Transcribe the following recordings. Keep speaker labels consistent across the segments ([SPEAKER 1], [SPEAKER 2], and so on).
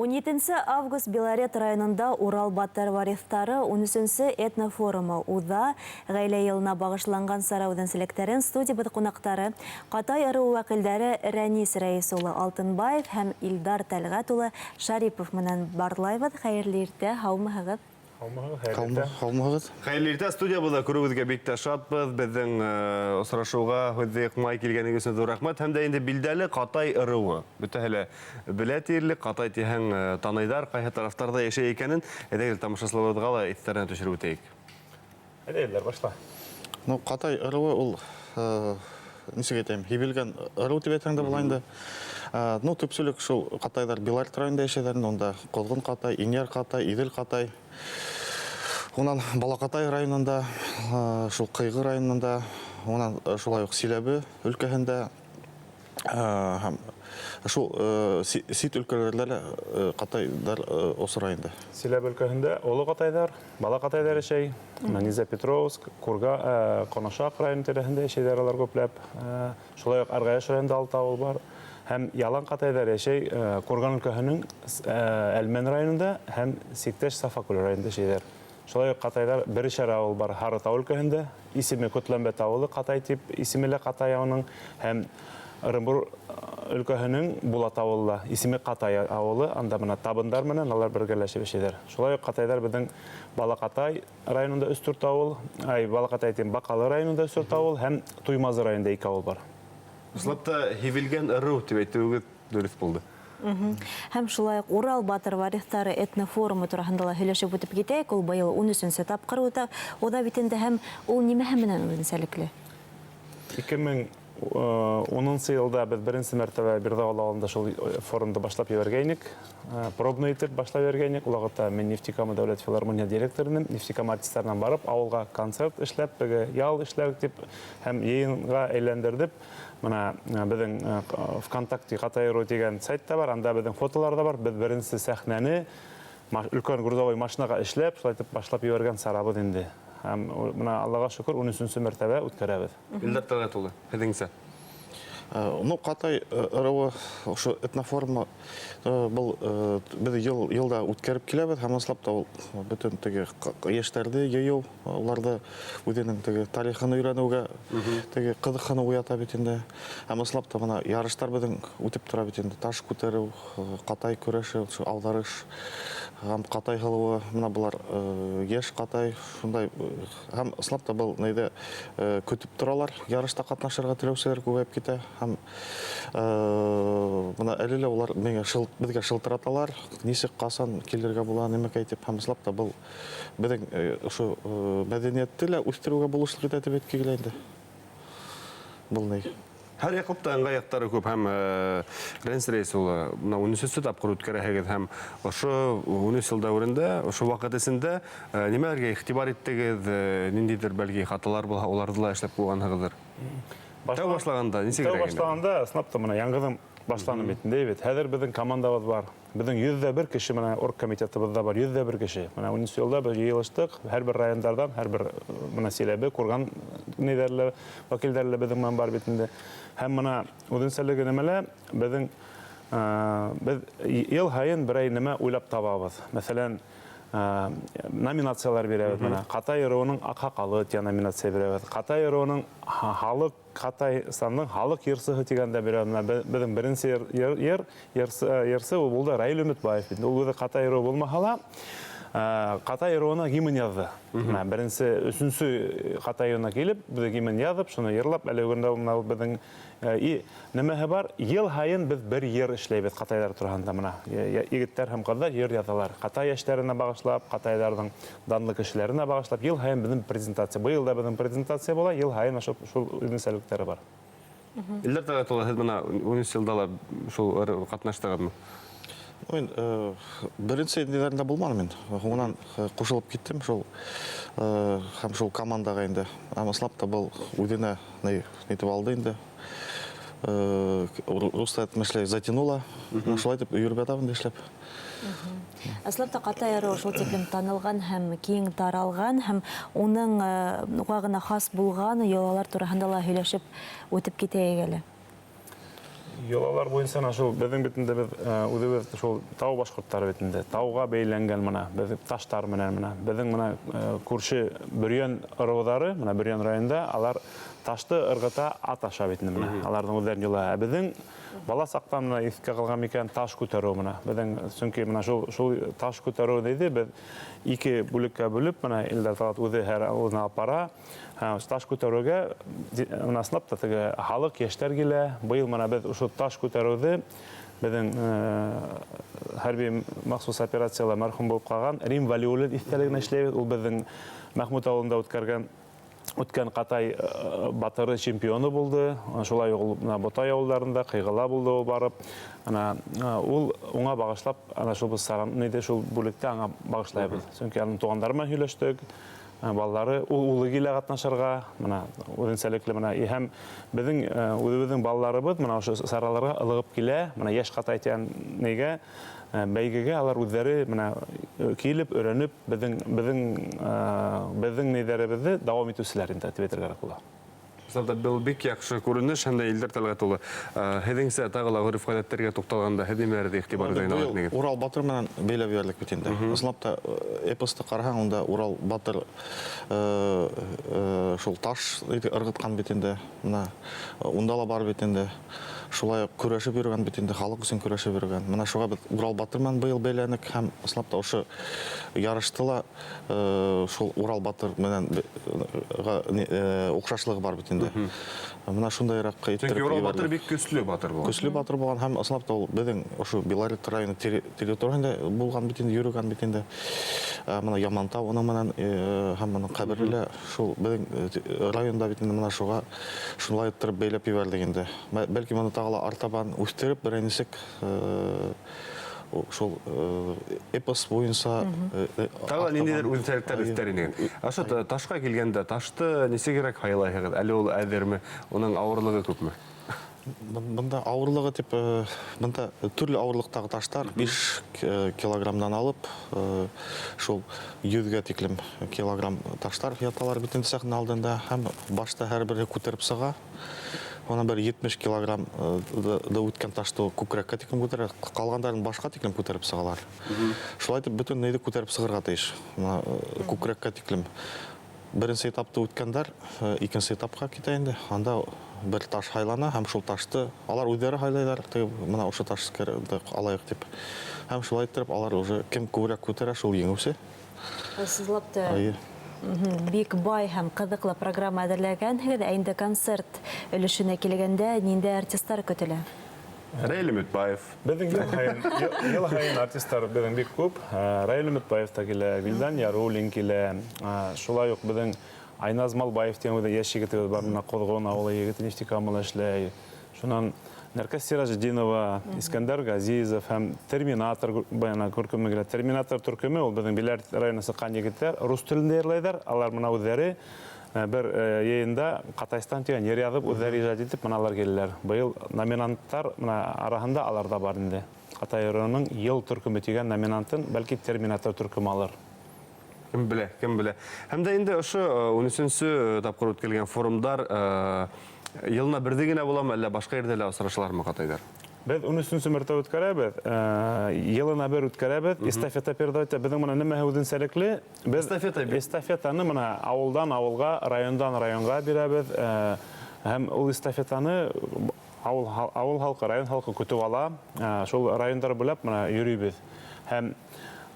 [SPEAKER 1] 17 август Белорет районында Урал батыр вариҫтары 13-нсе этнофорумы уҙа. Ғаилә йылына бағышланған сара үҙенсәлектәрен студиябыҙ ҡунаҡтары Ҡатай ырыуы вәкилдәре Рәнис Рәис улы Алтынбаев һәм Илдар Тәлғәт улы Шарипов менән барлайбыҙ. Хәйерле иртә, һаумыһығыҙ?
[SPEAKER 2] Һаумыһығыҙ, хәйерле иртә.
[SPEAKER 3] Һаумыһығыҙ.
[SPEAKER 4] Хәйерле иртә, студиябыҙҙа күреүебеҙгә бик тә шатбыҙ. Беҙҙең осрашыуға һүҙҙе йыҡмай килгәнегеҙ өсөн ҙур рәхмәт. Һәм дә инде билдәле Ҡатай ырыуы. Бөтәһе лә белә тиерлек, Ҡатай тиһәң, таныйҙар, ҡайһы тарафтарҙа йәшәй икәнен. Әйҙәгеҙ, тамашасыларыбыҙға ла иҫтәренә төшөрөп үтәйек.
[SPEAKER 2] Әйҙә, Илдар, башла.
[SPEAKER 3] Ну, Ҡатай ырыуы ул, нисек әйтәйем, һибелгән ырыу тип әйтһәң дә була инде. Ну, төпсөлөк шул ҡатайҙар Белорет районында йәшәйҙәр инде, унда Ҡоҙғон Ҡатай, Инйәр Ҡатай, Иҙел Ҡатай. Унан Балаҡатай районында, шул Ҡыйғы районында, унан шулай уҡ Силәбе өлкәһендә һәм шул сит өлкәләрҙә лә ҡатайҙар осрай инде.
[SPEAKER 2] Силәбе өлкәһендә оло ҡатайҙар, бала ҡатайҙар йәшәй. Низопетровск, Курга, Ҡонашаҡ районы тирәһендә йәшәйҙәр алар күпләп. Шулай уҡ Арғаяш районында алты ауыл бар. Һәм ялан ҡатайҙар йәшәй Курган өлкәһенең Әлмән районында һәм Сиктәш Сафакүл районында йәшәйҙәр. Шулай уҡ ҡатайҙар берешәр ауыл бар Һарытау өлкәһендә, исеме Котләмбәт ауылы, Ҡатай тип исеме лә Ҡатай уның, һәм Ырымбур өлкәһенең Булат ауылы ла, исеме Ҡатай ауылы, анда бына табындар менән алар бергәләшеп йәшәйҙәр. Шулай уҡ ҡатайҙар беҙҙең Балаҡатай районында өс-дүрт ауыл, ай, Балаҡатай тим, Баҡалы районында өс-дүрт ауыл һәм Туймазы районында ике ауыл бар.
[SPEAKER 4] Ысынлап та һибелгән ырыу тип әйтеүегеҙ дөрөҫ булды.
[SPEAKER 1] Һәм шулай уҡ Урал батыр вариҫтары этнофорумы тураһында ла һөйләшеп үтеп китәйек. Ул быйыл 13-нсе тапҡыр уҙа бит инде, һәм ул нимәһе менән үҙенсәлекле?
[SPEAKER 2] 2010 йылда беҙ беренсе мәртәбә Бирҙағол ауылында шул форумды башлап ебәргәйнек. Пробный итеп башлап ебәргәйнек. Ул ваҡытта мин Нефтекама дәүләт филармония директоры инем. Нефтекама артистарынан барып, ауылға концерт эшләп, теге ял эшләп тип һәм йыйынға әйләндерҙеп. Бына беҙҙең ВКонтакте Ҡатай-ру тигән сайт та бар, анда беҙҙең фотолар ҙа бар. Беҙ беренсе сәхнәне өлкән грузовой машинаға эшләп, шулай итеп башлап ебәргән сарабыҙ инде. Һәм бына Аллаға шөкөр, 13-нсе мәртәбә үткәрәбеҙ.
[SPEAKER 4] Илдар Тәлғәт улы, һеҙҙеңсә?
[SPEAKER 3] Ну, Ҡатай ырыуы ошо этнофорумы был беҙ йылда үткәреп киләбеҙ, һәм ысынлап та ул бөтөн теге йәштәрҙе йыйыу, уларҙы үҙенең теге тарихын өйрәнеүгә теге ҡыҙыҡһыныу уята бит инде. Һәм ысынлап та бына ярыштар беҙҙең үтеп тора бит инде. Таш күтәреү, ҡатай көрәше, ошо ауҙарыш һәм ҡатай һылыуы, бына былар йәш ҡатай шундай. Һәм ысынлап та был нейҙә көтөп торалар, ярышта ҡатнашырға теләүселәр күбәйеп китә. Һәм бына әле лә улар миңә беҙгә шылтыраталар, нисек, ҡасан килергә була, нимәкәй тип. Һәм ысынлап та был беҙҙең ошо мәҙәниәтте лә үҫтереүгә булышлыҡ итә тип әйтке килә инде. Был ни?
[SPEAKER 4] Һәр яҡлап та ыңғай яҡтары күп, һәм Рәнис Рәис улы, бына 13-нсе тапҡыр үткәрәһегеҙ, һәм ошо 13 йыл дәүерендә, ошо ваҡыт эсендә нимәләргә иғтибар иттегеҙ, ниндәйҙер бәлки хаталар булһа, уларҙы ла эшләп ҡуйғанһығыҙҙыр? Тәү башлағанда нисек
[SPEAKER 2] Тәү башлағанда, ысынлап та, бына яңғыҙым башланым бит инде, бит. Хәҙер беҙҙең командабыҙ бар. Беҙҙең 101 кеше бына оргкомитетыбыҙҙа бар, 101 кеше. Бына 13 йылда беҙ йыйылыштыҡ, һәр бер райондарҙан, һәр бер бына Силәбе, Курган ниҙәре вәкилдәре лә беҙҙең менән бар бит инде. Һәм бына үҙенсәлеге нәмәлә, беҙҙең беҙ йыл һайын берәй нәмә уйлап табабыҙ. Мәҫәлән, номинациялар бирәбеҙ бына. Ҡатай ырыуының аҡһаҡалы тигән номинация бирәбеҙ. Ҡатай ырыуының халыҡ, Ҡатайстанның халыҡ йырсыһы тигәндә бирәбеҙ. Бына беҙҙең беренсе йырсы ул булды Раил Өмөтбаев. Ул үҙе Ҡатай ырыуы булмаһа ла, Ҡатай ырыуына гимн яҙҙы. Бына беренсе, өсөнсө Ҡатай ырыуына килеп, беҙ гимн яҙып, шуны йырлап, әле бөгөн дә бына беҙҙең и нәмәһе бар, йыл һайын беҙ бер йыр эшләйбеҙ ҡатайҙар тураһында. Бына егеттәр һәм ҡыҙҙар йыр яҙалар. Ҡатай йәштәренә бағышлап, ҡатайҙарҙың данлы кешеләренә бағышлап, йыл һайын беҙҙең презентация. Быйыл да беҙҙең презентация була, йыл һайын шул үҙенсәлектәре бар.
[SPEAKER 4] Илдар Тәлғәт улы, һеҙ бына 13 йылда ла шул ҡатнаштығыҙмы?
[SPEAKER 3] Мин беренсе ниҙәрендә булманым мин. Һуңынан ҡушылып киттем шул һәм шул командаға инде. Һәм ысынлап та был үҙенә нитеп алды инде. Рус әйтмешләй затянула. Шулай итеп йөрөп ятабыҙ инде эшләп.
[SPEAKER 1] Ысынлап та Ҡатай ырыуы шул тиклем танылған һәм киң таралған, һәм уның уға ғына хас булған йолалар тураһында ла һөйләшеп үтеп китәйек әле.
[SPEAKER 2] Йолалар буйынса ана шул беҙҙең бит инде беҙ үҙебеҙ шул тау башҡорттары бит инде. Тауға бәйләнгән мына беҙ таштар менән мына беҙҙең мына күрше Бөрйән ырыуҙары, мына Бөрйән районында алар ташты ырғыта ат аша бит инде мына. Аларҙың үҙҙәренең йолаһы. Ә беҙҙең бала саҡтан мына иҫкә ҡалған микән таш күтәреү мына. Беҙҙең сөнки мына шул таш күтәреү диде беҙ ике бүлеккә бүлеп мына Илдар Талғат үҙе һәр ауылына алып бара. Таш күтәреүгә мына ысынлап та теге халыҡ, йәштәр килә. Быйыл мына беҙ ошо таш күтәреүҙе беҙҙең хәрби махсус операцияла мәрхүм булып ҡалған Рим Вәлиуллин иҫтәлегенә эшләйбеҙ. Ул беҙҙең Мәхмүт ауылында үткән Ҡатай батыры чемпионы булды. Шулай уҡ ул мына Ботай ауылдарында, Ҡыйғыла булды ул барып. Ана ул уңа бағышлап, ана шул беҙ саран, ниҙе шул бүлектә аңа бағышлайбыҙ. Сөнки аның туғандары менән һөйләштек. Балалары, ул улы килә ҡатнашырға, мына үҙенсәлекле мына һәм беҙҙең үҙебеҙҙең балаларыбыҙ мына ошо сараларға ылығып килә, мына йәш ҡатай тигән нигә бәйгегә алар үҙҙәре мына килеп, өйрәнеп, беҙҙең нейҙәребеҙҙе дауам итеүселәр инде тип әйтергә кәрәк була.
[SPEAKER 4] Ысынлап та, был бик яҡшы күренеш һәм дә Илдар Тәлғәт улы. Һеҙҙеңсә тағы ла ғөрөф-ғәҙәттәргә туҡталғанда һеҙ нимәләрҙе иғтибар үҙәгенә
[SPEAKER 3] Быйыл
[SPEAKER 4] алыр инегеҙ?
[SPEAKER 3] Урал батыр менән бәйләп ебәрҙек бит инде. Ысынлап та, эпосты ҡараһаң, унда Урал батыр шул таш ырғытҡан бит инде. Мына унда ла бар бит инде. Шулай уҡ көрәшеп йөрөгән бит инде, халыҡ өсөн көрәшеп йөрөгән. Мына шуға беҙ Урал батыр менән быйыл бәйләнек һәм ысынлап та ошо ярышты ла шул Урал батыр менән оҡшашлығы бар бит инде. Мына шундайыраҡ
[SPEAKER 4] Сөнки
[SPEAKER 3] иттереп
[SPEAKER 4] Урал батыр
[SPEAKER 3] ебәрҙек.
[SPEAKER 4] бик көслө батыр булған.
[SPEAKER 3] Көслө батыр булған һәм ысынлап та ул беҙҙең ошо Белорет районы территорияһында булған бит инде, йөрөгән бит инде. Мына Ямантау уның менән һәм уның ҡәбере лә шул беҙҙең районда бит инде, мына шуға шулай иттереп бәйләп ебәрҙек инде. Бәлки моны тағы ла артабан үҫтереп, берәй нисек шул эпос буйынса,
[SPEAKER 4] Тағы ла ниндәйҙер үҙенсәлектәр үҫтер инегеҙ. Ошо ташҡа килгәндә ташты нисегерәк һайлайһығыҙ? Әле ул әҙерме? Уның ауырлығы күпме?
[SPEAKER 3] Бында ауырлығы тип бында төрлө ауырлыҡтағы таштар 5 килограммдан алып шул йөҙгә тиклем килограмм таштар яталар бит инде сәхнә алдында һәм башта һәр береһе күтәреп сыға. Унан бер 70 килограмм да үткән ташты күкрәккә тиклем күтәрә, ҡалғандарын башҡа тиклем күтәреп сығалар. Шулай итеп бөтөн нейҙе күтәреп сығырға тейеш. Мына күкрәккә тиклем. Беренсе этапты үткәндәр икенсе этапҡа китә инде. Анда бер таш һайлана һәм шул ташты алар үҙҙәре һайлайҙар, теге мына ошо таш алайыҡ тип. Һәм шулай иттереп алар уже кем күберәк күтәрә, шул еңеүсе.
[SPEAKER 1] Ысынлап та
[SPEAKER 3] Эйе.
[SPEAKER 1] Бик бай һәм ҡыҙыҡлы программа әҙерләгәнһегеҙ. Ә инде концерт өлөшөнә килгәндә ниндәй артистар көтөлә?
[SPEAKER 4] Раил Өмөтбаев.
[SPEAKER 2] Беҙҙең йыл һайын артистар беҙҙең бик күп. Раил Өмөтбаев та килә, Вилдан Яруллин килә. Шулай уҡ беҙҙең Айназ Малбаев тигән үҙе йәш егетебеҙ бар, мына Ҡоҙғон ауылы егете Нефтекамала эшләй. Шунан Нәркәс Сиражетдинова, Искәндәр Ғәзизов һәм Терминатор баяна төркөмө килә. Терминатор төркөмө ул беҙҙең Биләр районына сыҡҡан егеттәр, рус телендә йырлайҙар. Алар мына үҙҙәре бер йыйында Ҡатайстан тигән йыр яҙып, үҙҙәре ижад итеп, мына алар киләләр. Быйыл номинанттар мына араһында алар да бар инде. Ҡатай районының йыл төркөмө тигән номинантын бәлки Терминатор төркөмө алыр.
[SPEAKER 4] Кем белә, кем белә. Һәм дә инде ошо ун өсөнсө тапҡыр үткәрелгән форумдар йылына берҙе генә буламы, әллә башҡа ерҙә лә осрашалармы ҡатайҙар?
[SPEAKER 2] Беҙ ун өсөнсө мәртәбә үткәрәбеҙ, йылына бер үткәрәбеҙ. Эстафета передавать. Беҙҙең мына нимәһе үҙенсәлекле? Беҙ
[SPEAKER 4] Эстафета бир.
[SPEAKER 2] эстафетаны мына ауылдан ауылға, райондан районға бирәбеҙ. Һәм ул эстафетаны ауыл халҡы, район халҡы көтөп ала. Шул райондар буйлап мына йөрөйбөҙ. Һәм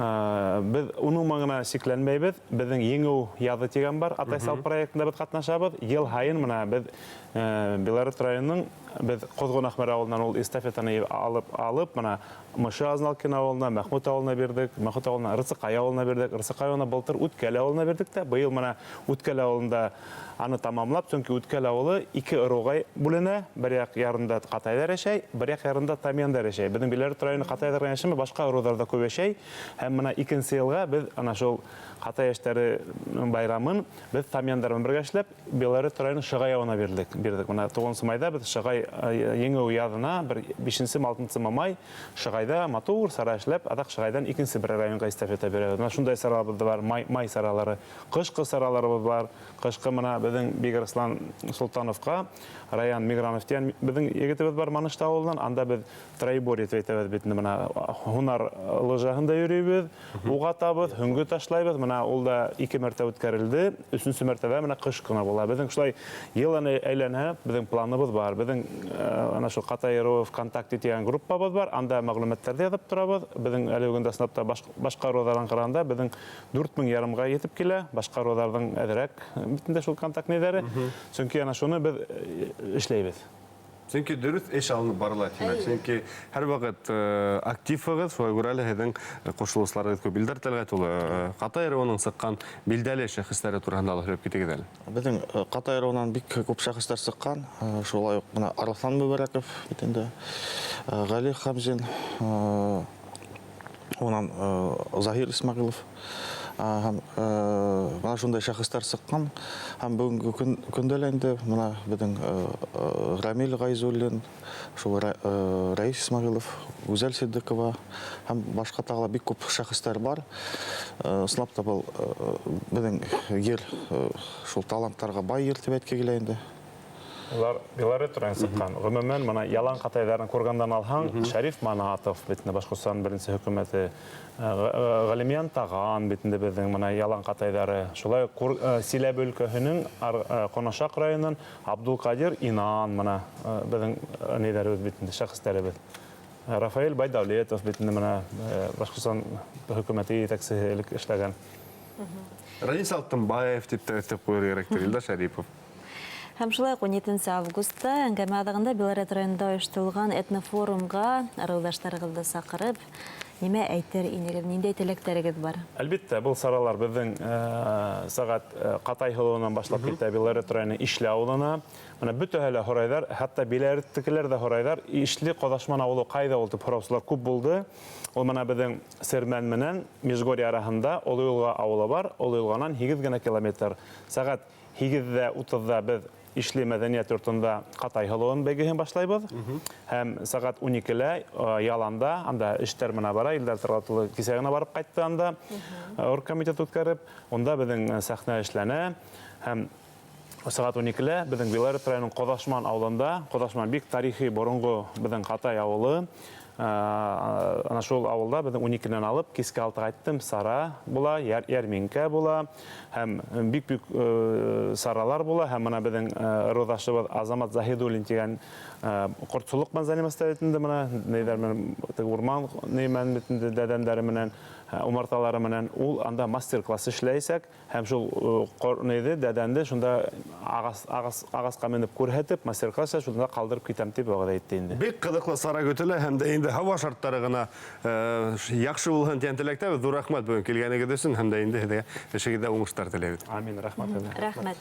[SPEAKER 2] беҙ уның менән генә сикләнмәйбеҙ. Беҙҙең Еңеү яҙы тигән бар. Атай сал проектында беҙ ҡатнашабыҙ. Йыл һайын мына беҙ Белорет районының беҙ Ҡоҙғон Әхмәр ауылынан ул эстафетаны алып мына Мышы Азналкин ауылына, Мәхмүт ауылына бирҙек, Мәхмүт ауылына Рысыҡай ауылына бирҙек, Рысыҡай ауылына былтыр Үткәл ауылына бирҙек тә, быйыл мына Үткәл ауылында аны тамамлап, сөнки Үткәл ауылы ике ырыуға бүленә, бер яҡ ярында ҡатайҙар йәшәй, бер яҡ ярында тамьяндар йәшәй. Беҙҙең Белорет районы ҡатайҙар ғына йәшәмәй, башҡа ырыуҙар ҙа күп йәшәй. Һәм мына икенсе йылға беҙ ана шул ҡатай йәштәре байрамын беҙ тамьяндар менән бергә эшләп Белорет районы Шығай ауылына бирҙек. Мына туғыҙынсы майҙа беҙ Шығай Еңеү яҙына бер бишенсе, алтынсы май Шығайҙа Шығайҙа матур сара эшләп, аҙаҡ Шығайҙан икенсе бер районға эстафета бирәбеҙ. Мына шундай сараларыбыҙ да бар, май саралары, ҡышҡы сараларыбыҙ бар. Ҡышҡы мына беҙҙең Бигерслан Солтановҡа Раян Мигранов тигән беҙҙең егетебеҙ бар Манышта ауылынан. Анда беҙ троеборье тип әйтәбеҙ бит инде, мына һунар лыжаһында йөрөйбөҙ, уҡ атабыҙ, һөңгө ташлайбыҙ. Мына ул да 2 мәртәбә үткәрелде, 3-нсө мәртәбә мына ҡыш кына була. Беҙҙең шулай йыл әйләнә, беҙҙең планыбыҙ бар. Беҙҙең ана шул Ҡатай ырыуы ВКонтакте тигән группабыҙ бар, анда мәғлүмәттәрҙе яҙып торабыҙ. Беҙҙең әле бөгөн дә ысынлап та башҡа ырыуҙарҙан ҡарағанда беҙҙең дүрт мең ярымға етеп килә, башҡа ырыуҙарҙың әҙерәк бит инде шул контакт ниҙәре. Сөнки ана шуны беҙ эшләйбеҙ.
[SPEAKER 4] Сөнки дөрөҫ эш алынып барыла, тимәк. Сөнки һәр ваҡыт активһығыҙ, шуға күрә лә һеҙҙең ҡушылыусыларығыҙ күп. Илдар Тәлғәт улы, Ҡатай ырыуының сыҡҡан билдәле шәхестәре тураһында ла һөйләп китегеҙ әле.
[SPEAKER 3] Беҙҙең Ҡатай ырыуынан бик күп шәхестәр сыҡҡан. Шулай уҡ бына Арыҫлан Мөбәрәков бит инде, Ғәли Хамзин, унан Заһир Исмәғилов. Һәм бына шундай шәхестәр сыҡҡан. Һәм бөгөнгө көндә лә инде бына беҙҙең Рамил Ғайзуллин, шул Рәис Исмәғилов, Гүзәл Ситдиҡова һәм башҡа тағы ла бик күп шәхестәр бар. Ысынлап та был беҙҙең ер шул таланттарға бай ер тип әйтке килә инде.
[SPEAKER 2] Улар Белорет район сыҡҡан. Ғөмүмән, бына ялан ҡатайҙарын күргәндән алһаң, Шәриф Манатов бит инде Башҡортостан беренсе хөкүмәте, Ғәлимйән Таған бит инде беҙҙең бына ялан ҡатайҙары. Шулай уҡ Силәбе өлкәһенең Ҡонашаҡ районынан Абдулҡадир Инан бына беҙҙең ниҙәребеҙ бит инде, шәхестәребеҙ. Рафаэль Байдавлетов бит инде бына Башҡортостан хөкүмәте етәксеһе элек эшләгән.
[SPEAKER 4] Ранис Алтынбаев тип тә өҫтәп ҡуйыр кәрәктер, Илдар Шәрипов.
[SPEAKER 1] Һәм шулай уҡ ун етенсе августта әңгәмә аҙағында Белорет районында ойошторолған этнофорумға ырыуҙаштарығыҙҙы саҡырып, нимә әйтер инегеҙ, ниндәй теләктәрегеҙ бар?
[SPEAKER 2] Әлбиттә, был саралар беҙҙең сәғәт Ҡатай һылыуынан башлап китә Белорет районы Ишле ауылына. Бына бөтәһе лә һорайҙар, хатта Биләреттекеләр ҙә һорайҙар, Ишле Ҡоҙашман ауылы ҡайҙа ул тип һораусылар күп булды. Ул бына беҙҙең Сермән менән Межгорье араһында Оло Йылға ауылы бар, Оло Йылғанан һигеҙ генә километр. Сәғәт һигеҙҙә утыҙҙа беҙ Ишле мәҙәниәт йортонда Ҡатай һылыуын бәйгеһен башлайбыҙ. Һәм сәғәт ун икелә яланда, анда эштәр менә бара, Илдар Тәлғәт улы кисә генә барып ҡайтты анда, оргкомитет үткәреп, унда беҙҙең сәхнә эшләнә. Һәм сәғәт ун икелә беҙҙең Белорет районының Ҡоҙашман ауылында, Ҡоҙашман бик тарихи боронғо беҙҙең Ҡатай ауылы. Ана шул ауылда беҙҙең ун икенән алып киске алтыға айттым, сара була, йәрминкә була, һәм бик бик саралар була. Һәм бына беҙҙең ырыуҙашыбыҙ Азамат Заһидуллин тигән ҡортсолоҡ менән заниматься итә инде, бына нейҙәр менән, теге урман ней менән бит инде, дәдәмдәре менән, умарталары менән, ул анда мастер-класс эшләйәсәк. Һәм шул нейҙе, дәдәнде шунда ағасҡа менеп күрһәтеп, мастер-класс шунда ҡалдырып китәм тип вәғәҙә итте инде.
[SPEAKER 4] Бик ҡыҙыҡлы сара көтөлә, һәм дә инде һауа шарттары ғына яҡшы булһын тигән теләктәбеҙ. Ҙур рәхмәт бөгөн килгәнегеҙ өсөн, һәм дә инде һеҙгә эшегеҙҙә уңыштар теләйбеҙ.
[SPEAKER 2] Амин, рәхмәт.
[SPEAKER 1] Рәхмәт.